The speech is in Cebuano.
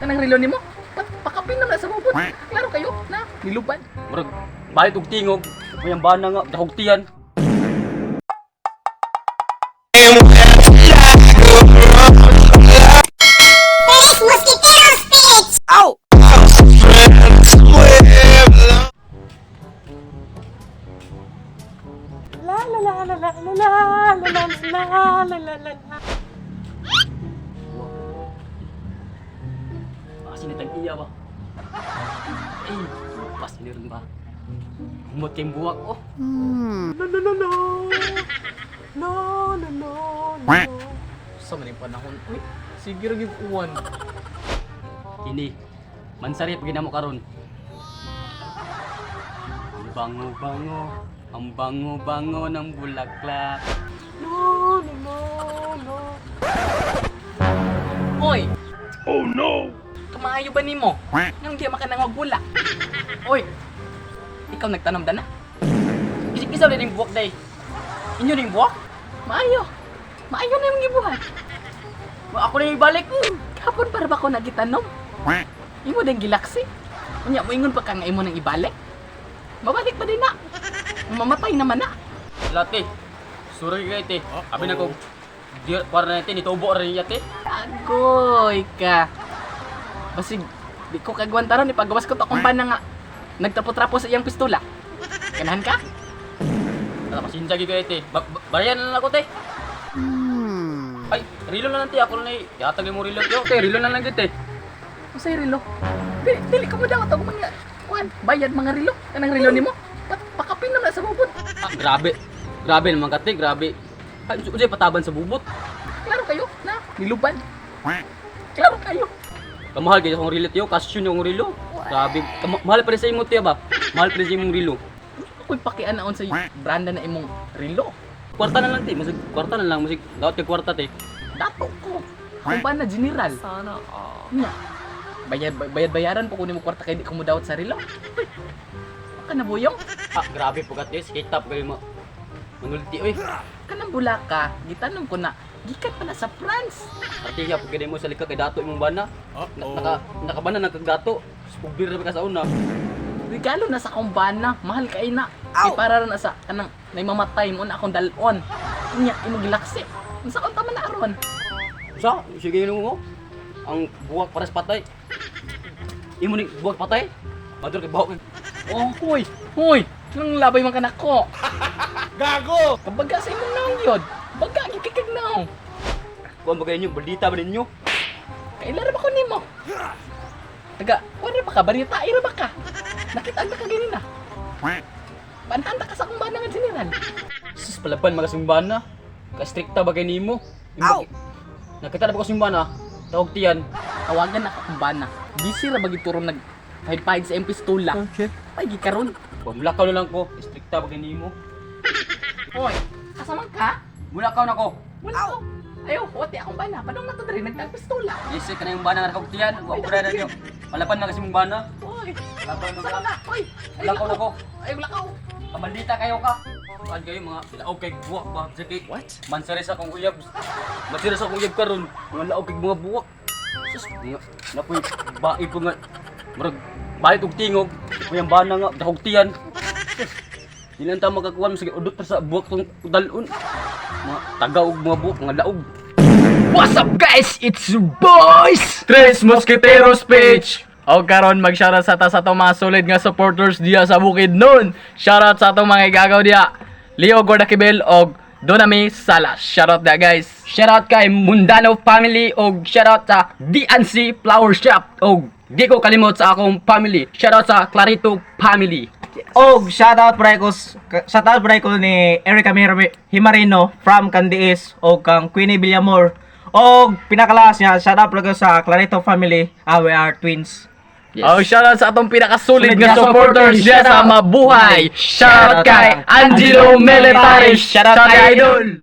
Kanang relo nimo? Pakapin naman sa bubot. Klaro kayo na niluban. Murag balik og tingog, may ang bana nga dahog tiyan. Tres Mosquiteros PH! Ah, sinitag iya ba? Eh, pas ni ron ba? Humot kay buwak oh. Sa man yung panahon, uy, sige ra gyud uwan. Kini, mansari pag ginamo karon. Ang bango-bango, ang bango-bango ng bulaklak. Oy! Oh no! Kamaayo ba nimo? Nang di makanangog bula. Oy! Ikaw nagtanom da na? Kisa ulit yung buwak day. Inyo ning buwak? Maayo. Maayo na yung gibuhat. Ako na yung ibalik. Kapon para ba ko nagitanom? Imo dang gilaksi. Unya mo ingon pa ka nga imo nang ibalik. Mabalik pa din na. Mamatay naman na. Late, sorry kay te. Abi na ko, di, para na te, nitubo rin niya te. Agoy ka. Basig, di ko kagwantaron ipagawas ko to akong bana nga. Nagtrapo-trapo sa iyang pistola. Kanahan ka? Ala, pasensya gyud kay te. Barayan na lang ako te. Ay, rilo na lang te. Ako na yatag mo rilo te. Te, rilo na lang gyud te. Usay relo. Dili, dili ko mo daw og mga kuan, bayad mga relo. Kanang relo nimo. Pakapin naman sa bubot. Ah, grabe. Grabe naman ka te, grabe. Ay, unsay pataban sa bubot. Klaro kayo na niluban. Klaro kayo. Kamahal kayo akong rilo tiyo, kasyon yung rilo. Grabe, mahal pa rin sa imo tiyo ba? Mahal pa rin sa imong rilo. Ako'y pakianaon sa branda na imong relo. Kwarta na lang te, masig kwarta na lang, masig daot kay kwarta te. Dato ko. Kung ba na general. Sana Nya. Bayad bayad bayaran po kunin mo kwarta kay di ko mo dawat sa relo. Uy, Ka na buyong. Ah, grabe po ka te, sikita po kayo mo. Manulti oy. Kanang bulaka, gitanom ko na gikan pa na sa France. Artiya pag mo sa lika kay dato imong bana. Na, naka nakabana na kag dato. Spugdir ra ka sa una. Regalo na sa akong bana, mahal kay na. Kay para ra na sa kanang nay mamatay mo na akong dalon. Nya imo gilaksi. Unsa kon tama na aron? Sa, sige mo. Ang buwak pares patay. Imo ni buwak patay. Madur kay bahok. Oh, hoy, hoy, nang labay man kanako. Gago! Kabaga sa imong naong yod. Baga gikikig naong. Kuan ba kayo ninyo? Balita ba ninyo? Kaila ra ba ko nimo? Taga, kuan ra ba ka? Barita ra ba ka? Nakita ang ka ganina. Panhan ta ka sa akong bana nga general. Sus, palaban mga sumbana. Ka-strikta ba kay nimo? Aw! Nakita na ba ko sumbana? Tawag tiyan. Tawagan na ka akong bana. Busy ra ba gituron nag pahid sa iyang pistola. Okay. Ay gikaron. Pamulakaw na lang ko. Strikta ba kay nimo? Hoy, kasamang ka? Mulakaw na ko. Wala ko. Ayo, wati akong bana. Padong na to diri nagtag pistola. Yes, ka na yung bana nga nakawag tiyan. Wa ko na ninyo. Palaban mga sumbana. Hoy, Palaban mga. sama ka. Hoy, ay Mulakaw na ko. Ay lakaw. Kamaldita kayo ka. Kuan kayo mga laog kay buwak ba? Sige. What? Mansari sa akong uyab. Mansari sa akong uyab karon. Mga laog kay mga buwak. Sus, mga napoy bae po nga. Murag bait og tingog. May ang bana nga dahog tiyan. Sus. Dili lang ta makakuan sige udot pa sa buwak tong dalon. Mga taga og mga buwak, mga laog. What's up guys? It's your boys! Tres Mosquiteros page. O karon mag-shoutout sa ta sa atong mga solid nga supporters diya sa Bukidnon. Shoutout sa atong mga igagaw diya. Leo Gordakibel og Donami Salas. Shoutout diya guys. Shoutout kay Mundano family og shoutout sa DNC Flower Shop og di ko kalimot sa akong family. Shoutout sa Clarito family. Og shoutout pre ko shoutout pre ko ni Erica Himarino from Candiis og kang Queenie Villamor. Og pinakalas niya shoutout pre ko sa Clarito family. Ah, we are twins. Yes. Oh, shoutout sa atong pinakasolid Solid nga nga supporters supporters. diya sa Mabuhay. Shoutout kay Angelo Military. Shoutout kay Idol.